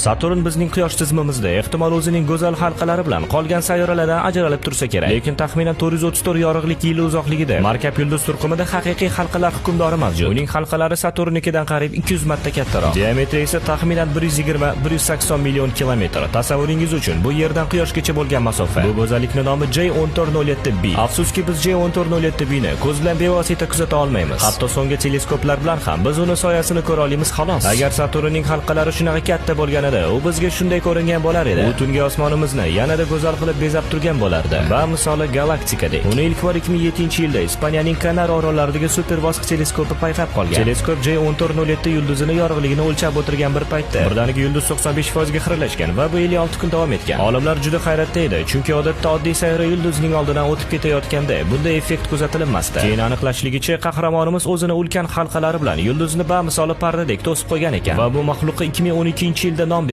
Saturn bizning quyosh tizimimizda ehtimol o'zining go'zal halqalari bilan qolgan sayyoralardan ajralib tursa kerak. Lekin taxminan 434 yorug'lik yili uzoqligida Markab yulduz turqumida haqiqiy halqalar hukmdori mavjud. Uning halqalari Saturnikidan qariyb 200 marta kattaroq. Diametri esa taxminan 120-180 million kilometr. Tasavvuringiz uchun, bu Yerdan Quyoshgacha bo'lgan masofa. Bu go'zallikning nomi J1407b. Afsuski, biz J1407b ni ko'z bilan bevosita kuzata olmaymiz. Hatto so'nggi teleskoplar bilan ham biz uni soyasini ko'ra olamiz, xolos. Agar Saturnning halqalari shunaqa katta bo'lganida, u bizga shunday ko'ringan bo'lar edi. U tungi osmonimizni yanada go'zal qilib bezab turgan bo'lardi. Va misoli galaktikadek. Uni ilk bor 2007-yilda Ispaniyaning Kanar orollaridagi Super Wasp teleskopi payqab qolgan. Teleskop J1407 yulduzini yorug'ligini o'lchab o'tirgan bir paytda birdaniga yulduz 95% ga xiralashgan va bu 56 kun davom etgan. Olimlar juda hayratda edi, chunki odatda oddiy sayyora yulduzning oldidan o'tib ketayotganda bunday effekt kuzatilmasdi. Keyin aniqlashligicha, qahramonimiz o'zini ulkan halqalari bilan yulduzni bamisoli pardadek to'sib qo'ygan ekan va bu maxluqqa 2012-yilda nom